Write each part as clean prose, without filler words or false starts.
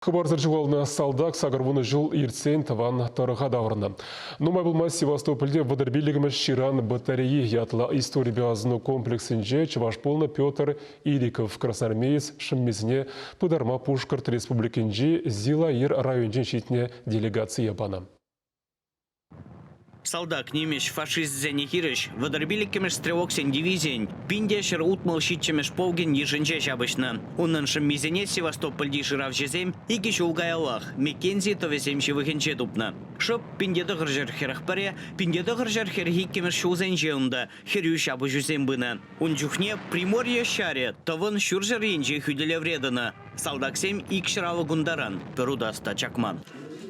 Хыпарсӑр ҫухалнӑ салтак 80 ҫул иртсен тӑван тӑрӑха таврӑннӑ. Нумай пулмасть Севастопольте 35-мӗш ҫыран батареи ятлӑ историпе асӑну комплексӗнче чӑваш пулнӑ Петр Ириков красноармеец шӑммисене пытарма Пушкӑрт Республикинчи Зилаир районӗнчен ҫитнӗ делегацие панӑ. Салтак нимӗҫ фашисчӗсене хирӗҫ 35-мӗш стрелоксен дивизийӗн 1167-мӗш полкӗн йышӗнче ҫапӑҫнӑ. Унӑн шӑммисене Севастопольти шыравҫӑсем икӗ ҫул каяллах Меккензи тӑвӗсем ҫывӑхӗнче тупнӑ. Шӑп 1941-ре 1942-мӗш ҫулсенче унта хӗрӳ ҫапӑҫусем пынӑ. Ун чухне Приморье ҫарӗ тӑвӑн ҫурҫӗр енче хӳтӗлевре тӑнӑ. Салтаксем ик ҫӑраллӑ кунтаран пӗр утас та чакман.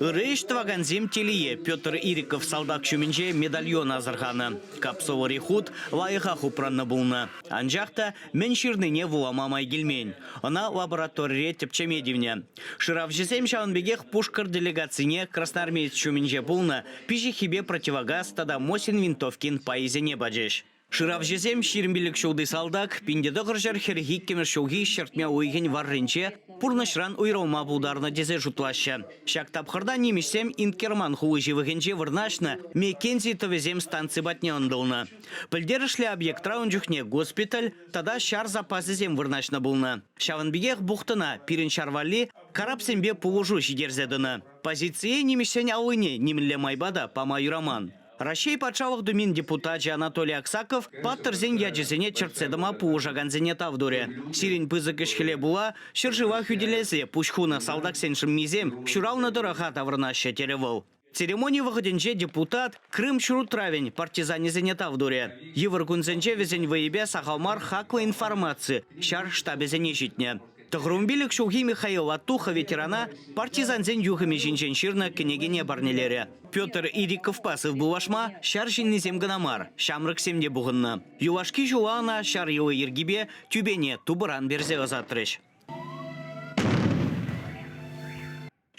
Ырӑ ӗҫ тӑвакансем телее Петр Ириков салтак ҫумӗнче медальон асӑрханӑ. Капсулӑри хут лайӑхах упраннӑ пулнӑ. Анчах та мӗн ҫырнине вулама май килмен. Ӑна лабораторире тӗпчеме тивнӗ. Шыравҫӑсем ҫавӑн пекех Пушкӑрт делегацине Красноармеец ҫумӗнче пулнӑ пиҫиххипе противогаз тата Мосин винтовкин пайӗсене пачӗҫ. Шыравҫӑсем 25 ҫулти салтак 1942-мӗш ҫулхи ҫӗртме уйӑхӗн варринче пурнӑҫран уйрӑлма пултарнӑ тесе шутлаҫҫӗ. Ҫак тапхӑрта нимӗҫсем Инкерман хули ҫывӑхӗнче вырнаҫнӑ Меккензи тӑвӗсем станци патне ӑнтӑлнӑ. Пӗлтерӗшлӗ объектра ун чухне госпиталь тата ҫар запасӗсем вырнаҫнӑ пулнӑ. Ҫавӑн пекех бухтӑна пирӗн ҫар валли карапсемпе пулӑшу ҫитерсе тӑнӑ. Позицие нимӗҫсен аллине нимӗнле майпа та пама юраман. Раҫҫей Патшалӑх Думин депутачӗ Анатолий Аксаков паттӑрсен ячӗсене чӗртсе тӑма пулӑшакансене тав турӗ. Сирӗн пысӑк ӗҫ-хӗле пула ҫӗршыва хӳтӗлесе пуҫ хунӑ салтаксен шӑммисем ҫуралнӑ тӑрӑха таврӑнаҫҫӗ, терӗ вӑл. Церемони вӑхӑтӗнче депутат Крым ҫурутравӗн партизанӗсене тав турӗ. Йывӑр кунсенче вӗсен вӑйӗпе сахал мар хаклӑ информаци ҫар штабӗсене ҫитнӗ. 95 ҫулхи Михаил Латуха ветерана партизансен юхӑмӗ ҫинчен ҫырнӑ кӗнекене парнелерӗ. Петр Ириковпа сывпуллашма ҫар ҫыннисем кӑна мар, ҫамрӑксем те пухӑннӑ. Юлашки ҫула ӑна ҫар йӑли-йӗркипе тӳпене тупӑран персе ӑсатрӗҫ.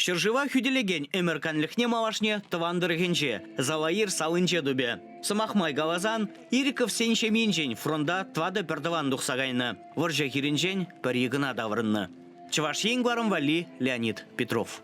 Ҫӗршыва хӳтӗлекен ӗмӗр канлӗхне малашне тӑван тӑрӑхӗнче, Залаир салинче тупӗ. Сӑмах май каласан, Ириковсен ҫемйинчен фронта тӑватӑ пӗртӑван тухса кайнӑ. Вӑрҫӑ хирӗнчен пӗри кӑна таврӑннӑ. Чӑваш Ен кӑларӑм валли Леонид Петров.